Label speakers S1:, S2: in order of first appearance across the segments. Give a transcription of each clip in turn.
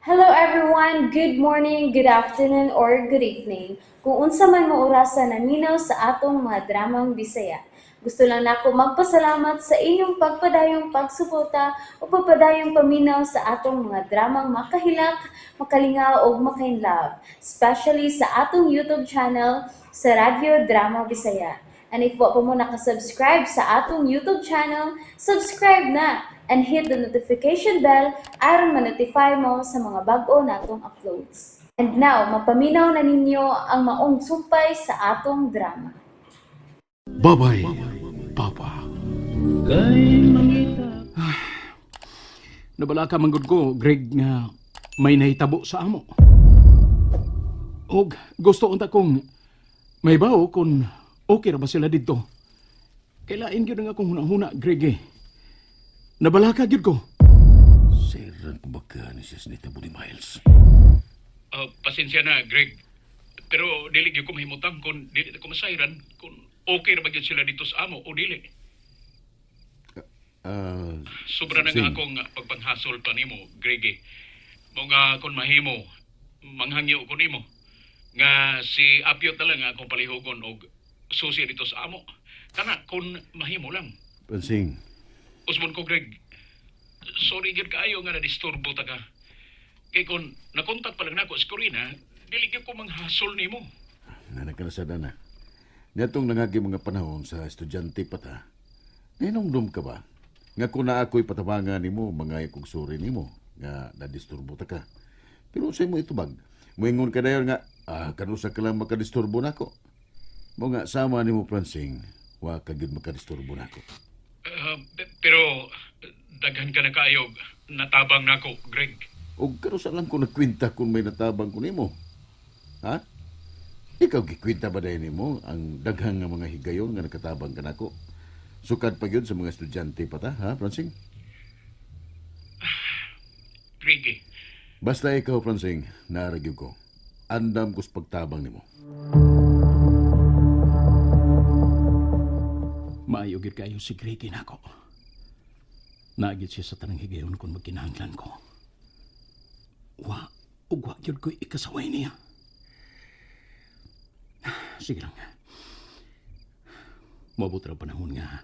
S1: Hello everyone! Good morning, good afternoon, or good evening. Kung unsa man mo orasa naminaw sa atong mga dramang Bisaya. Gusto lang nako magpasalamat sa inyong pagpadayong pagsuporta o pagpadayong paminaw sa atong mga dramang makahilak, makalingaw ug makainlove, especially sa atong YouTube channel sa Radyo Drama Bisaya. And if wa pa mo nakasubscribe sa atong YouTube channel, subscribe na and hit the notification bell aron ma-notify mo sa mga bag-o natong uploads. And now, mapaminaw na ninyo ang maong sumpay sa atong drama.
S2: Bye-bye, Papa.
S3: Kay mangita
S2: Nabala ka manggod ko, Greg, nga may nahitabo sa amo. Og gusto unta kong may bao kung okay ra ba sila didto. Kailain gyud ang akong hunahuna, Greg, eh. Nabala ka gyud ko.
S4: Sairan ko baka ni siya nitabo ni Miles.
S2: Pasensya na, Greg. Pero dili gyud ko mahimutang kung dili na ko masayran kung okay ra ba gyud sila dito sa amo o dili. Sobra na
S4: Sing.
S2: nga akong pagpanghasol pa nimo, Greg, eh. Mo nga kung mahimo, manghangyo ko nimo nga si Apyot na lang nga akong palihugon og susi dito sa amo. Kana kung mahimo lang.
S4: Pansing,
S2: Usbon ko, Greg. Sorry gyud kaayo nga nadisturbo ta ka. Kay kung nakontak pa lang nako si Corina, dili gyud ko manghasol nimo.
S4: Nanag ka na sa dana. Niatong nangagi mga panahon sa estudyante pa ta, nahinumdum ka ba? Nga kung na ako'y patabangan nimo, mga kong suri nimo, nga nadisturbo ta ka. Pero unsay mo itubag? Muingon ka dayon nga, kanusa ka lang makadisturbo nako. Mo nga sama nimo, Pransing, wa ka gyud makadisturbo nako.
S2: Pero daghan ka na kaayo natabang nako, Greg.
S4: Og kanusa lang ko nagkwenta kung may natabang ko nimo. Ha? Ikaw gikwenta ba dayon nimo ang daghang nga mga higayon nga nakatabang kanako? Sukad pa gyud sa mga estudyante pa ta, ha, Pransing?
S2: Greg, eh.
S4: Basta ikaw, Pransing, naara gyud ko. Andam ko sa pagtabang nimo.
S2: Maayo gyud kayo si Greg nako. Naagit siya sa tanang higayon kung magkinahanglan ko. Wa, ug wa gyud ko'y ikasaway niya. Sige lang. Moabot ra panahon nga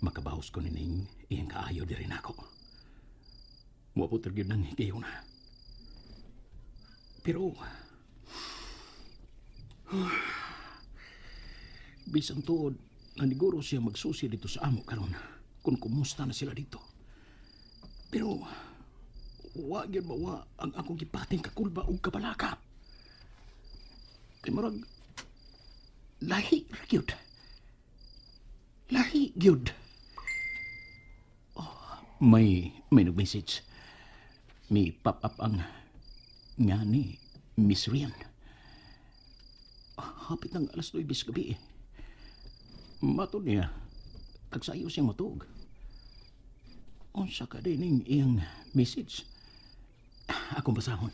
S2: makabahos ko nining iyang kaayo diri nako. Moabot ra gyud ng higayon na. Pero bisan tuod naniguro siya magsusi dito sa amo karon kung kumusta na sila dito. Pero wa gyud mawa ang akong gipating kakulba ug kabalaka. Kay murag lahi ra gyud. Lahi gyud. Oh, may nag-message. May pop up ang nga ni Miss Rian. Hapit ng alas 9 sa gabi eh. Matod niya, tagsayo siyang matug. Unsa ka din ning iyang message? Akong basahon.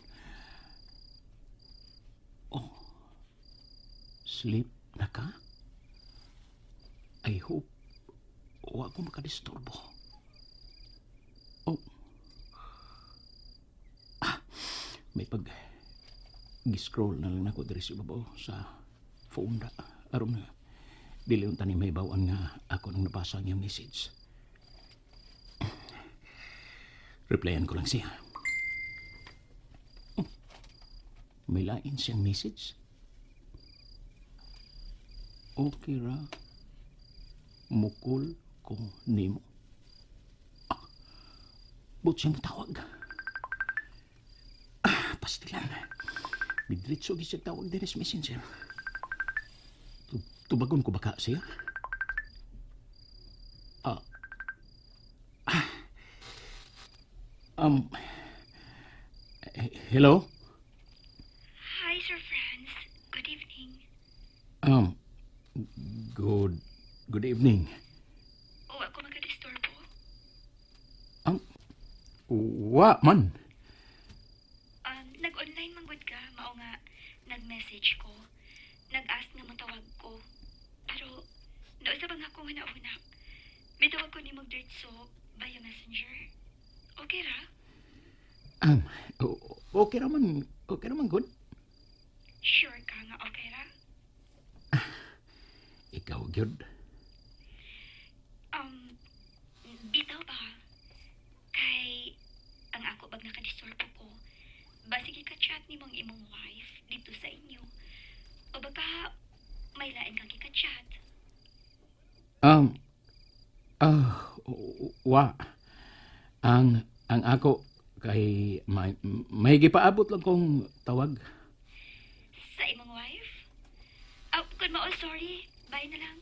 S2: Oh, sleep na ka? I hope wa ko makadisturbo. Oh. Ah, may pag gi-scroll na lang nako diri sa ibabaw sa phone da aron nga dili unta ni may bawaan nga ako nang nabasa ang iyang message. Replyan ko lang siya. Oh, may lain siyang message. Okay ra. Mukol ko nimo. Ah, but siya tawag. Ah, pastilan. Bidritso gyud siya tawag diri sa Messenger. Tubagon ko baka siya? Ah. Ah. Hello?
S5: Hi, Sir Franz. Good evening.
S2: Good evening.
S5: O, ako makadisturbo.
S2: Wa man.
S5: Nag-online man gud ka, mao nga nag-message ko. Nag-ask nga motawag ko. Pero, nausa bang akong huna-huna? May tawag ko nimo diretso via Messenger. Okay ra?
S2: Okay raman, okay raman gud.
S5: Sure ka nga okay ra?
S2: Ikaw gyud.
S5: Um, bitaw ba? Kay, ang ako bag nakadisturbo ko, basig ka-chat ni mong imong wife dito sa inyo. O baka may lain kang kika-chat.
S2: Um, ah, wa. Ang ako kay may gipaabot lang kong tawag.
S5: Sa imong wife? Ah, kung mao, sorry. Bye na lang.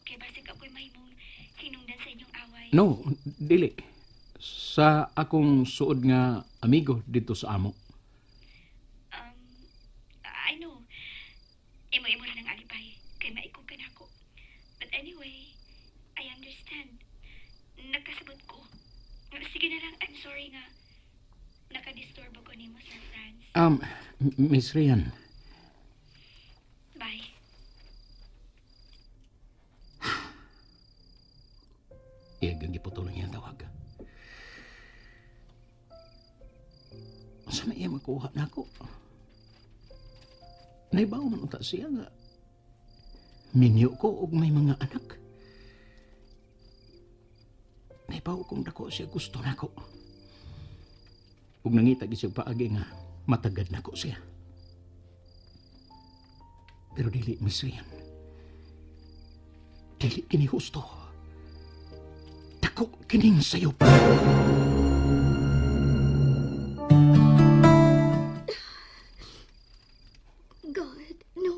S5: Kay basig ako'y mahimong hinungdan sa inyong away.
S2: No, dili. Sa akong suod nga amigo dito sa amo.
S5: I know. Imo-imo rin ang alibay. Kay maikog ka na ako. But anyway, I understand. Nagkasabot ko. Sige na lang, I'm sorry nga. Nakadisturbo ko nimo, Sir Franz.
S2: Miss Rian,
S5: Bye.
S2: iyang giputulong iyang tawag. Unsa man iya makuha nako? Naibaw man unta siya nga minyo ko og may mga anak. Naibaw kong dako siya gusto nako. Ug nangita gyud siya paagi nga matagad nako siya. Pero dili, Miss Rian. Dili kini husto. Dako kining sayop.
S5: God, no.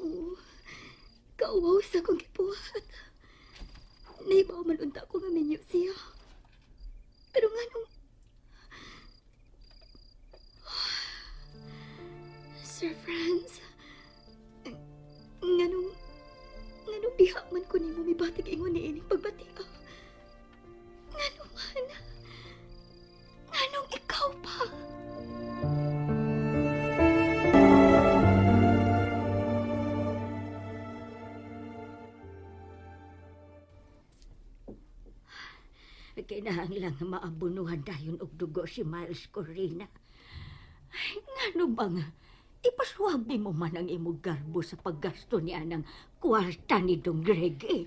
S5: Kauwaw sa akong gibuhat. Naibaw man unta ko nga minyo siya. Pero nga nung... Sir Franz, nganong... Nganong diha man ko nimo mibatig ingon ni ining pagbati. Ngano man? Nganong ikaw pa?
S6: Kinahanglan nga maabunuhan dayon og dugo si Miles Corina. Ay, ngano ba nga? Ipaswabe mo man ang imong garbo sa paggasto niya ng kwarta ni Dong Greg eh.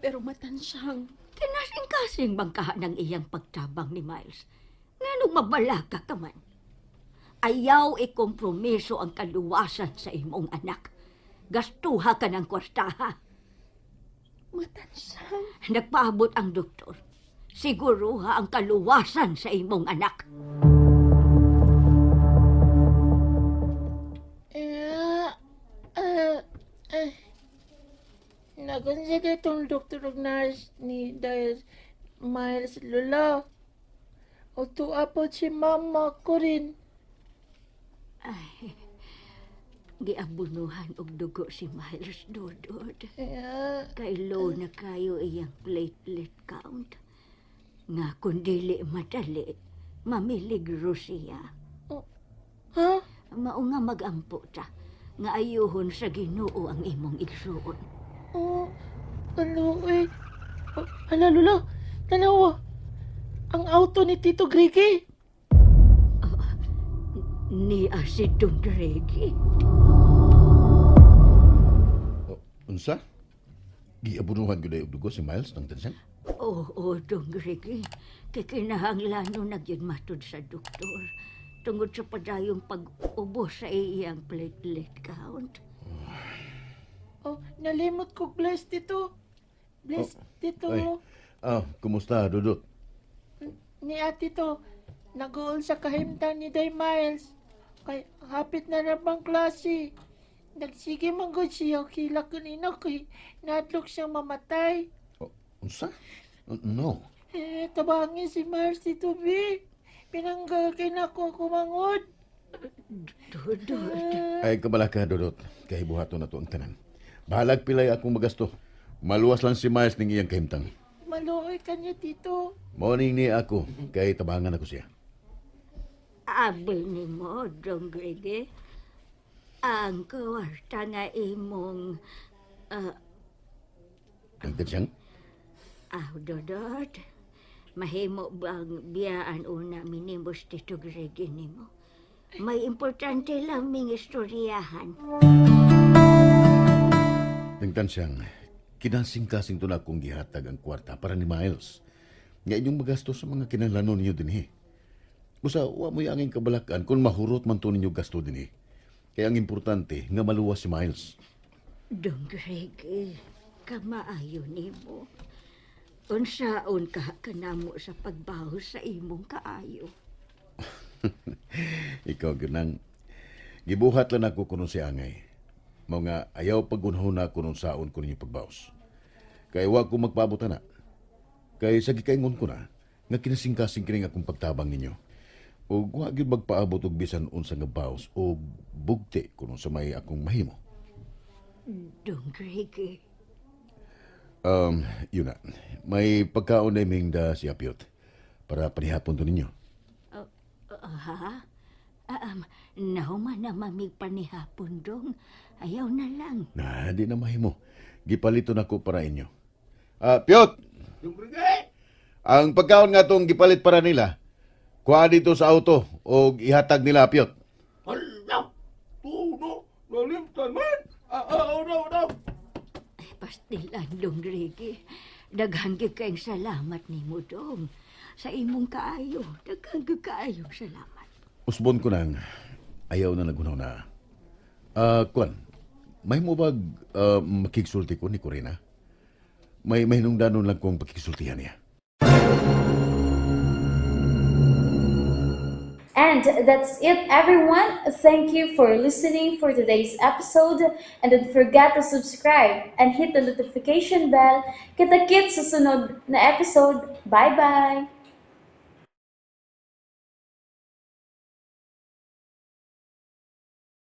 S7: Pero matansyang,
S6: Kinasing-kasing bangkahan ng iyang pagtabang ni Miles. Nganong mabalaka ka man. Ayaw ikompromiso ang kaluwasan sa imong anak. Gastuha ka ng kwartaha.
S7: Matansyang.
S6: Nagpaabot ang doktor. Siguruha ang kaluwasan sa imong anak.
S8: Nakonsider itong doktor og nurse ni dahil Miles Lola. O tuapod si mama ko rin.
S6: Ay, giabunuhan og dugo si Miles Dodod. Kay low na kayo iyang platelet count. Nga kung dili madali, mamiligro siya.
S8: Ha?
S6: Mao nga magampo ta, nga ayuhon sa Ginoo ang imong igsuon.
S8: Oh, ano eh. Oh, hala, Lola. Tanawa. Ang auto ni Tito Grigi.
S6: Ni si Don Gregi.
S4: Oh, unsa? Giabunuhan gyud og dugo si Miles ng tansyan?
S6: Oo, Don Gregi. Kay kinahanglan na gyud matud sa doktor. Tungod sa padayong pag-ubo sa iyang platelet count.
S8: Oh, nalimot ko bless Tito. Bless Tito.
S4: Ay. Ah, kumusta, Dudut?
S8: Ni ate to. Nag-uol sa kahimtang ni Day Miles. Kay hapit na na bang klase. Nagsige man gud siya kilak kanina kay nadlok siyang mamatay.
S4: Oh, unsa? No.
S8: Eh, tabangin si Miles Tito B. Pinanggal kay nako kumangod.
S6: Dudut.
S4: Ay, kabala ka, Dudut. Kay buhaton na to ang tanan. Bahalag pilay akong magasto. Maluwas lang si Miles ning iyang kahimtang.
S8: Maluoy ka niya, Tito.
S4: Morning ni ako, kay tabangan ako siya.
S6: Abi ni mo, Dong Gregi. Ang kwarta nga imong
S4: Ang tansyang?
S6: aw, Dodot. Mahimo bang biyaan una mi nimo sa Tito Greg nimo? May importante lang ming istoryahan.
S4: Tingtan siyang, kinasing-kasing to na akong gihatag ang kwarta para ni Miles. Nga inyong magasto sa mga kinahanglanon ninyo dinhi. Busa, wa mo'y anging kabalakan kung mahurot man to ninyo gasto dinhi. Kaya ang importante, nga maluwas si Miles.
S6: Dong Greg, eh, kamaayo nimo. Unsaon ka kanamo sa pagbaho sa imong kaayo.
S4: Ikaw ganang gibuhat lang ako kuno si Angay. Mao nga ayaw pagunahon na kuno saon ko ninyo pagbaos. Kay wa ko magpaabot ana. Kay sa gikaingon ko na nga kinasingkasing kini nga akong pagtabang ninyo. Ug wa gyud magpaabot og bisan unsa nga baos o bugti kuno sa may akong mahimo.
S6: Dong Greg, eh,
S4: Yun na. May pagkaon na iming da si Apiot para panihapon to ninyo.
S6: Ha? Nahuman na mamig panihapon dong. Ayaw na lang.
S4: Na, di na mahimo. Gipalito na ko para inyo. Ah, Piot! Ang pagkaon nga tong gipalit para nila, kuha dito sa auto o ihatag nila, Piot.
S9: Hala! Tuno! Nalimtan man! Ah, ah, una, una!
S6: Ay, pastilan, Dong Greg, eh. Daghan gyud kayong salamat nimo dong. Sa imong kaayo, daghan gyud kaayong salamat.
S4: Usbon ko nang ayaw na nagunaw na. Ah, kuan, may mo bag makigsulti ko ni Corina? May mahinungdanon lang kong pakigsultihan niya.
S1: And that's it, everyone. Thank you for listening for today's episode. And don't forget to subscribe and hit the notification bell. Kita-kits sa sunod na episode. Bye-bye!